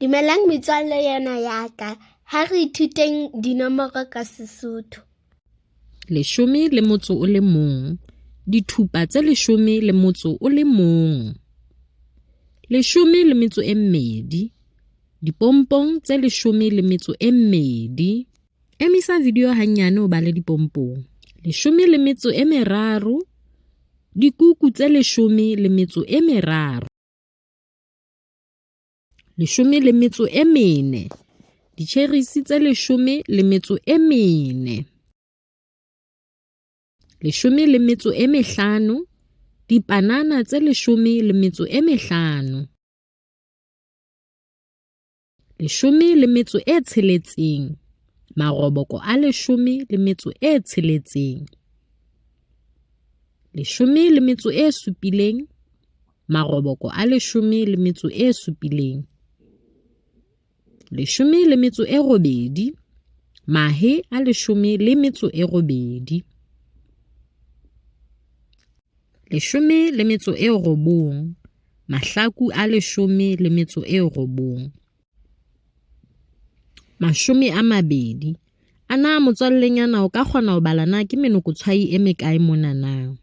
Dumelang metswalle yena ya ka. Ha re ithuteng dinomoro ka Sesotho. 11, dithupa tse 11. 12, dipompong tse 12. Emisa video hannyane o bale dipompong. 13, dikuku tse 13. 14, ditjherisi tse 14. 15, dipanana tse 15. 16, maroboko a 16. 17, maroboko a 17. 18, mahe a 18. 19, mahlaku a 19. 20. A na motswallenyana o ka kgona ho bala na ke menokotshwai e mekae mona na?